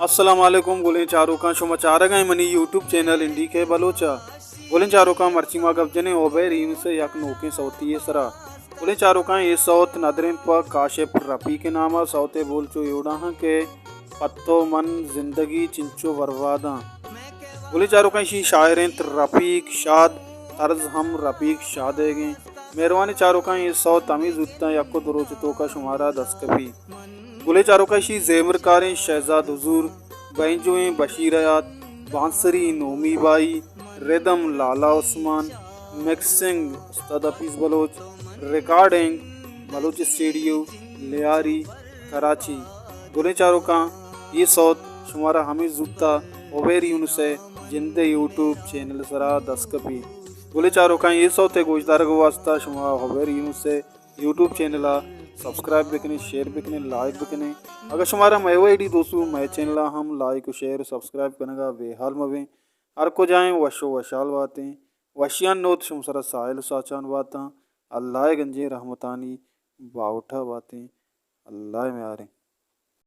السلام علیکم گلیں چاروکاں، شما چارگ ءَ منی یوٹیوب چینل این ڈی کے بلوچ ءَ۔ گلیں چاروکاں، مرچی ما گپ جنیں عبیر یونس ءِ یک نوکیں سوتے ءِ سرا۔ گلیں چاروکاں، اے سوت ندر اِنت پہ کاشف رفیق ءِ نام ءَ۔ سوت ءِ بول چو اے وڑا اَنت کہ پہ تو من زندگی چنچو برباداں۔ گلیں چاروکاں، ایشی شاعر اِنت رفیق شاد، طرز ہم رفیق شاد ئیگ اِنت۔ مہروانیں چاروکاں، اے سوت ہمے زوت ءَ یک ءُ دو روچ ءِ توکا شمارا دست کپی۔ گلیں چاروکاں، ایشی زیمرکار اِنت شہزاد حضور، بینجو اِنت بشیر حیات، بانسری نومی بائی، ردم لالا عثمان، مکسنگ استاد حفیظ بلوچ، ریکارڈنگ بلوچ اسٹوڈیو، لیاری، کراچی۔ گلیں چاروکاں، اے سوت شمارا ہمے زوت ءَ عبیر یونس ءِ جند ءِ یوٹیوب چینل ءِ سرا دست کپی۔ گلیں چاروکاں، اے سوت ءِ گوشدارگ ءِ واستہ شما عبیر یونس ءِ یوٹیوب چینل ءَ سبسکرائب بکنیں، شیئر بکنیں، لائک بکنیں۔ اگر شمارا مئے ویڈیو دوست بو، مئے چینل ءَ ہم لائک ءُ شیئر ءُ سبسکرائب کنگ ءَ بے حال مبیں۔ ہر کجا ایں وش ءُ وشحال باتیں۔ وشیانی نود شمئے سرا ساہیل ءُ ساچان باتاں۔ اللہ ءِ گنجیں رحمتانی باہوٹ ءَ باتیں۔ اللہ ءِ میاریں۔